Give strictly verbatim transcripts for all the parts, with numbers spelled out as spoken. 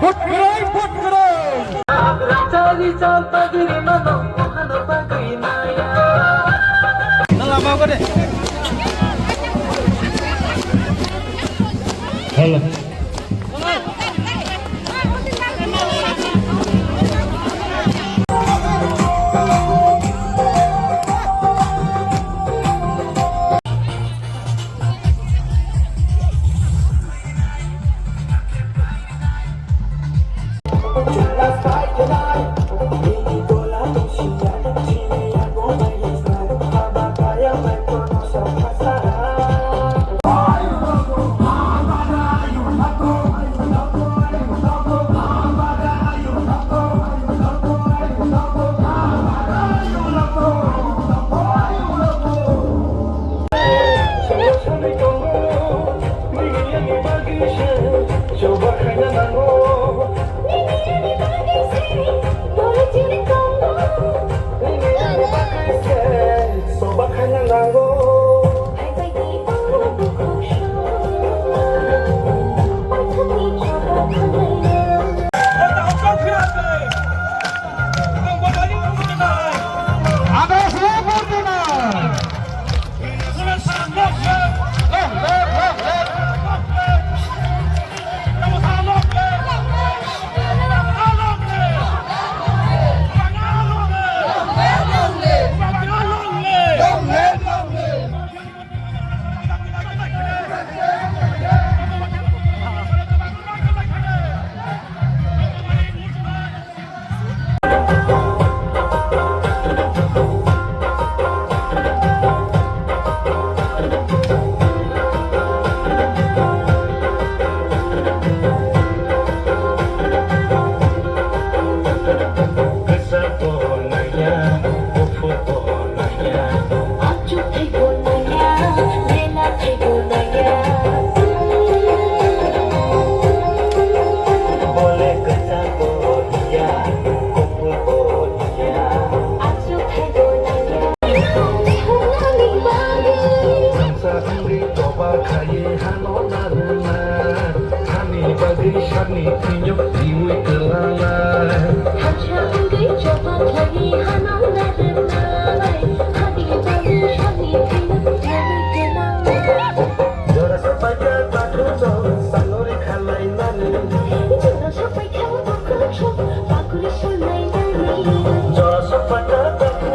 Vote kwrwi, vote kwrwi. Rachari chal pagiri mano, mohano pagiri maya. Hello.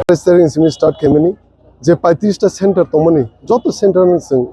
Registering simi start khaimani, je paitris ta center tongmani, joto center no chwng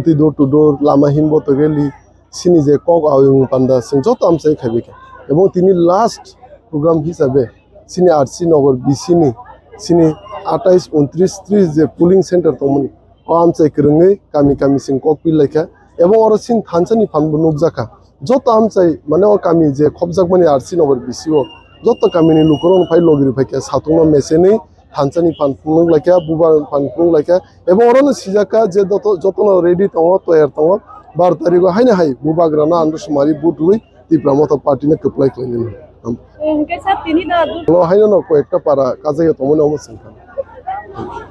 twi door to door, lama himbo to rally, sini je kok ayung panda chwng joto amchai khaibai kha. Ebong tini last program hisabe sini R C Nagar B C ni sini atais, untris, tris je polling center tongmani, o amchai kwrwngwi kami kami chwng kok pi lai kha. Ebong oro sini thansa ni phan bo nukjak kha. Joto amchai, mane, o kami je khopjakmani R C Nagar B C o, joto kamini lukurokno phai logi rw phai kha, satung no mesenwi thansa ni phan phunuk lai kha, buba phan phunuk lai kha, ebong oro no sijak kha je joto, joto no ready tongo, toyar tongo, baro tarikh o haino hai bubagra no andro sumari vote rwi Tipra Motha Party no kwplai khlai nani. Hwnkhe sir, tini da du- Lo haino no koi ekta para kajak ya tongmani omo sengkha.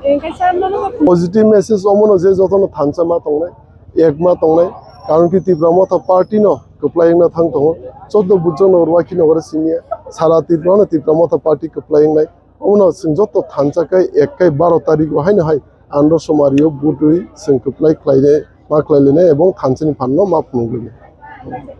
Hwnkhe sir, nono positive message omo no je joto no thansa ma tongnai. Ekma tongnai, karon ki Tipra Motha Party no kwplai wngna thang tongo, choddo bujak no rwaki no oro simi ya, sara Tripura no Tipra Motha Party kwplai wngnai, omo no chwng joto thansa kai ek kai baro tarikh o haino hai andro somari o butwi chwng kwplai khlai nai, ma khlai lai nai ebong thansa ni phan no ma phunuk lai nai.